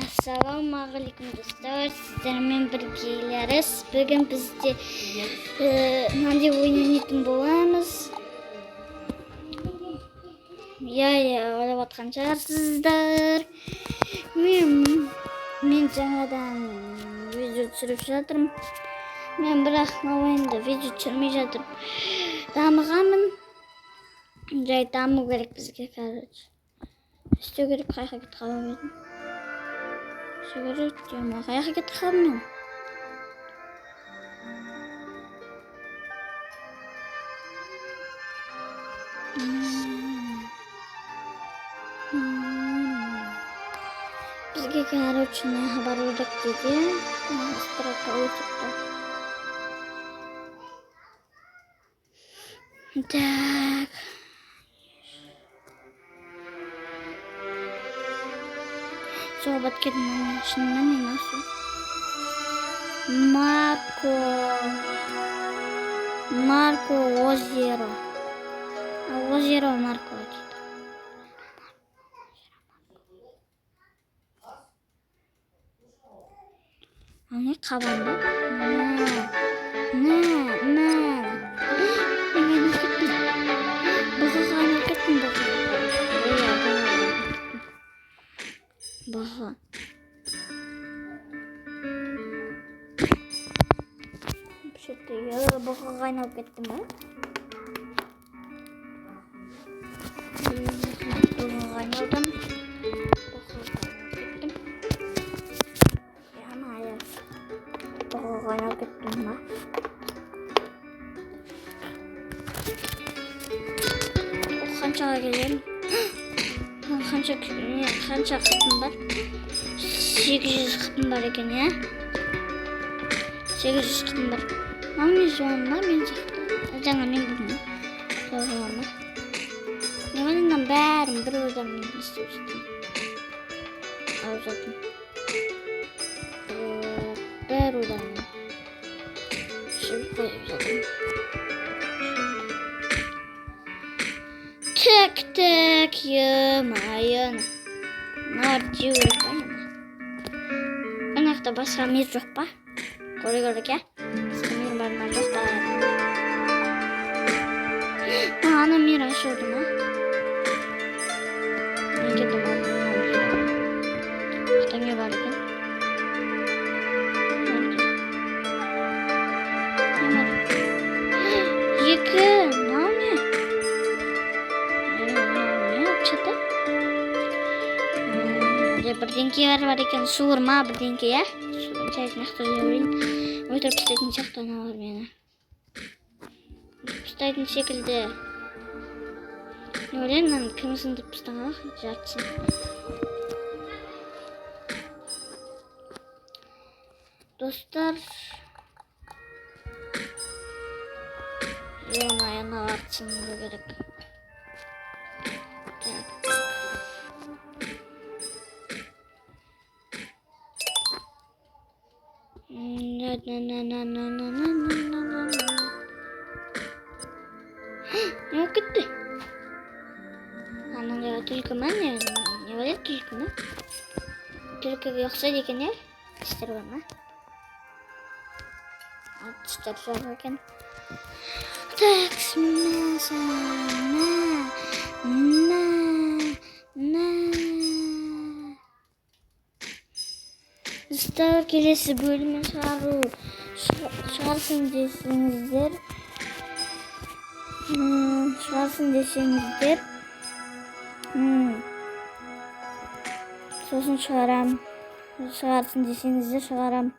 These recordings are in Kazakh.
Ассалаумағалейкум, достар! Сіздермен бірге Еларыс. Бүгін бізде мынандай ойын ойнайтын боламыз. Иә, иә, ойлап жатқан шығарсыздар. Мен жаңадан видео түсіріп жатырмын. Мен бірақ мына ойында видео түсірмей жатырмын. Дамығанмын. Жай даму керек бізге, короче. Істеу керек, қай жаққа кетіп қалып едім? Істеу керек, қай жаққа кетіп қалдым мен? Бізге, короче, не бару керек дейді. Стрелка өтіпті. Так. Суға батып кеттім мен. Шынымен мен су. Марко. Марко озеро. Озеро Марко дейді. А не қабан ба? Мә, мә, мә. Неге айналып кеттім? Бұғыға айналып кеттім, бұғы. Иә, бұғыға айналып кеттім. Бұғы. Вообще-то я бұғыға айналып кеттім ба? Бұғыға айналдым. Бұғыға айналып кеттім. Ё-моё. Бұғыға айналып кеттім ба? Қаншаға келемін? Қанша, не, қанша қытым бар? 800 қытым бар екен, иә? 800 қытым бар. Мынау не жуан ма мен сияқты? Жаңа мен білмеймін. Сол жуан ба? Мен мынаның бәрін бір удармен істеп жатырмын. Алып жатырмын. Бір удармен. Ішіп қойып жатырмын. Так, так, ё-моё. Мыналарды жеу керек па енді? Ана жақта басқа мир жоқ па? Көре керек, иә? Басқа мир бар ма, жоқ па? Ана мир ашылды ма? Мен кеттім мына мирға. Жақта не бар екен? Не бар? Екі, мынау не? Мынау не вообще-то? Мындай бірдеңке бар екен, суыр ма бірдеңке, иә? Жай мына жақта жүре берейін. Өлтіріп тастайтын сияқты аналар мені. Өлтіріп тастайтын секілді. Мен ойлаймын, мынаны кім сындырып тастаған жартысын. Достар. Ё-моё, аналарды сындыру керек. Так. На-на-на-на-на-на-на-на-на. Не болып кетті? Анандай түлкі ма, не? Не бар еді, түлкі ма? Түлкіге ұқсайды екен, иә? Тістері бар ма? А, тістері жоқ екен. Так, мә, мә, мә, мә. Достар, келесі бөлімін шығарсын десеңіздер, шығарсын десеңіздер, сосын шығарам. Шығарсын десеңіздер, шығарам.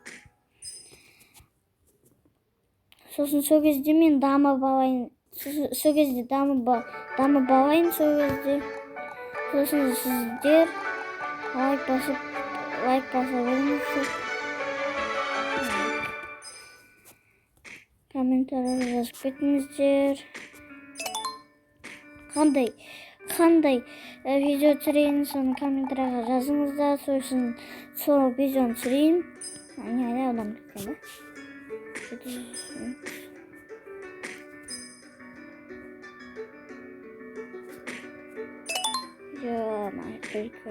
Сосын сол кезде мен дамып алайын. Сосын сол кезде дамып алайын сол кезде. Сосын сіздер лайк баса беріңіздер. Комментарий жазып кетіңіздер. Қандай видео түсірейін, соны комментарийға жазыңыздар. Сосын сол видеоны түсірейін. Не, не аударып кеткен ба? 700. Ё-моё, түлкі.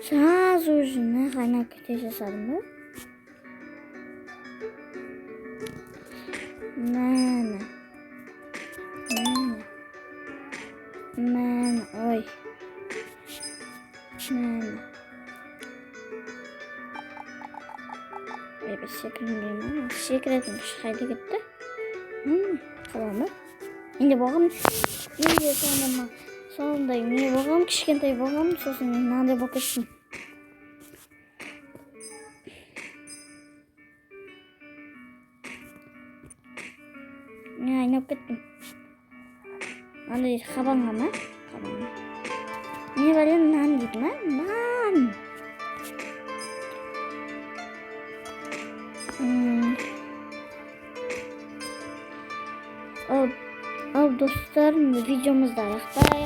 Сразу же нақ айналып кете жасадым ба? Міне. Міне. Міне. Ой. Міне. Ой, бір секірмей ма? Секіретін күш қайда кетті? Қалам ба? Менде болған, менде сондай ма, сондай не болған, кішкентай болған, сосын мен мынандай болып кеттім. Мен айналып кеттім. Андай қабанға ма? Қабанға. Не бәле, нан дейді ма? Нан. Ал, достар, видеомызды аяқтайық.